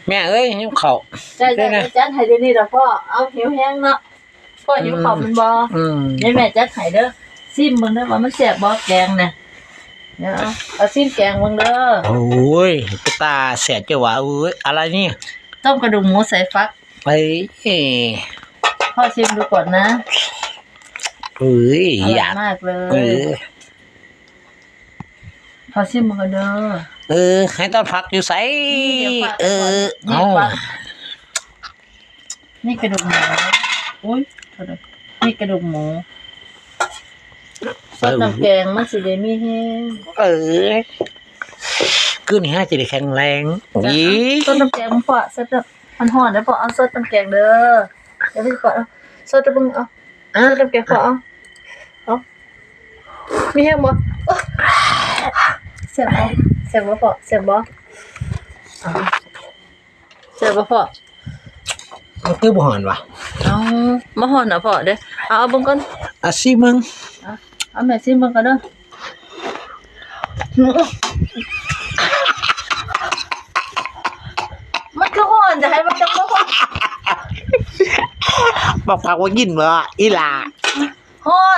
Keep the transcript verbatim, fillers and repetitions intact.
แม่เอ้ย หิวข้าว จ้ะ เด้อนะ จ้ะ จัดให้เดี๋ยวนี้ล่ะพ่อ เอา หิวแฮงเนาะ พ่อหิวข้าว อืม แม่นบ่ อืม เดี๋ยวแม่จัดให้เด้อ ซิมเบิ่งเด้อว่ามันแซ่บบ่แกงน่ะ เดี๋ยวเอา เอาซิมแกงเบิ่งเด้อ โอ้ย เป็นตาแซ่บจ้ะวะ เอ้ย อะไรนี่ ต้มกระดูกหมูใส่ฟัก เอ้ย พ่อชิมดูก่อนนะ เอ้ย อร่อย อยาก มากเลย เออ พ่อชิมมันก่อนเด้อ เออ ให้ต้นผักอยู่ไส นี่เดี๋ยวฝาก เออ นี่ เอา ฝาก นี่กระดูกหมู อุ๊ย โทษนะ นี่กระดูกหมู ซดน้ำแกง มันสิได้มีแฮง เออ คืนนี้ฮะจะได้แข็งแรง จ้ะ อี๋ ซดน้ำแกงพ่อ ซดน้ำ มันฮ้อนแล้วพ่อ เอาซดน้ำแกงเด้อ เดี๋ยวพี่ขอ ซดน้ำ เอา อ่ะ ซดน้ำแกงพ่อ เอา เอา มีแฮงบ่ โอ๊ย แซ่บบ่ แซ่บบ่พ่อ แซ่บบ่ เอา แซ่บบ่พ่อ มันคือบ่ฮ้อนวะ เอา บ่ฮ้อนนะพ่อเด้อ เอา เอาเบิ่งก่อน อ่ะ ซิมเบิ่ง เอา เอาแม่ซิมเบิ่งก่อนเด้อ มันคือฮ้อน จะให้มันจังบ่ฮ้อน บอกปากว่ากินบ่ อีหล่า ฮ้อน